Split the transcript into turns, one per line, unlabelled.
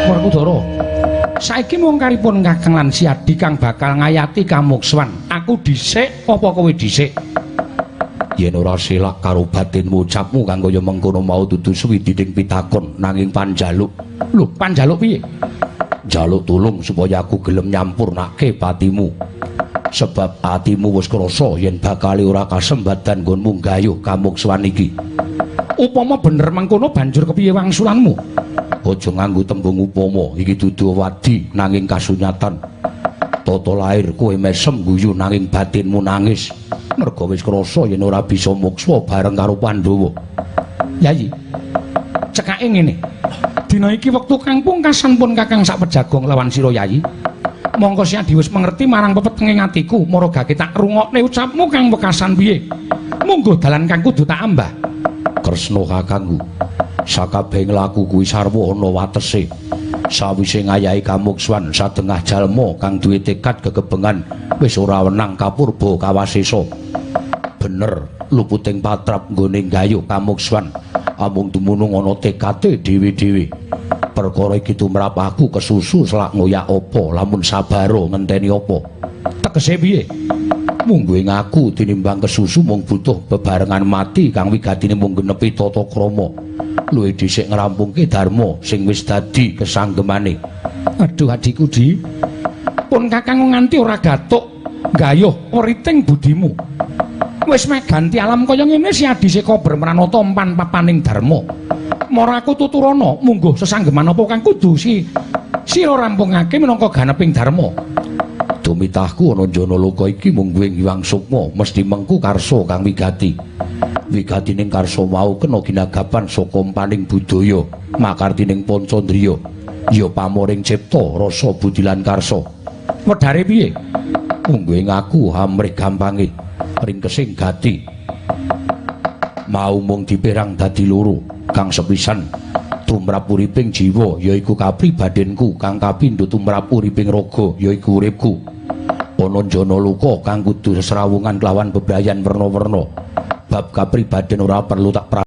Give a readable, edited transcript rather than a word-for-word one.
Werkudara. Saiki mung karipun Kakang lan Siadi kang bakal ngayati kamukswan. Aku dhisik apa kowe dhisik?
Yen ora selak karo batinmu ucapmu kang kaya mengkono mau dudu suwidining pitakon nanging panjaluk.
Lho, panjaluk piye?
Njaluk tulung supaya aku gelem nyampurnake patimu. Sebab atimu wis krasa yen bakal ora kasembadan nggonmu gayuh kamukswan iki.
Upama bener mengkono banjur kepiye wangsulanmu?
Aja nganggo tembung upama, iki dudu wadi nanging kasunyatan. Tata lair kowe mesem guyu nanging batinmu nangis. Merga wis krasa yen ora bisa mokswa bareng karo Pandhawa.
Yayi, cekake ngene. Dina iki wektu kang pungkasan pun Kakang sak pejagong lawan sira Yayi. Mongko Siadi wis mengerti marang pepetenge atiku, maragake tak rungokne ucapmu kang wekasan piye. Munggo dalan kang kudu tak ambah.
Kresna kakangku, sakabehing laku kuwi sarwa ana watese. Sawise ngayahi kamukswan sadengah jalma kang duwe tekad gegebengan wis ora wenang kapurba kawasesa. Bener luputing patrap nggone gayuh kamukswan amung dumunung ana tekate dhewe-dhewe. Perkara iki tumrap aku kesusu selak ngoyak apa lamun sabaro ngenteni apa.
Tegese piye?
Mungguhe ngaku tinimbang kesusu mung butuh bebarengan mati kang wigatine mung genepi tata krama. Luwih dhisik ngrampungke dharma sing wis dadi kesanggemane.
Aduh adhiku Di. Pun Kakang nganti ora gatuk gayuh weriting budimu. Wis meh ganti alam kaya ngene si Adi seka bermranata empan papaning dharma. Mara aku tuturana mungguh sesanggeman apa kang kudu si sira rampungake minangka ganeping dharma.
Dumitahku ana jana loka iki mungguhe Hyang Sukma mesti mengku karsa kang wigati. Wigatining karsa mau kena ginagapan saka empaning budaya makartining pancandriya ya pamoring cipta rasa budi lan karsa.
Wedhare piye?
Mungguhe ngaku amrih gampange ringkesing gati mau mung diperang dadi loro. Kang sepisan tumrap uriping jiwa yaiku kapribadenku, kang kapindho tumrap uriping raga yaiku uripku. Ana jana luka kang kudu sesrawungan kelawan bebrayan werna-werna. Bab kapribaden ora perlu tak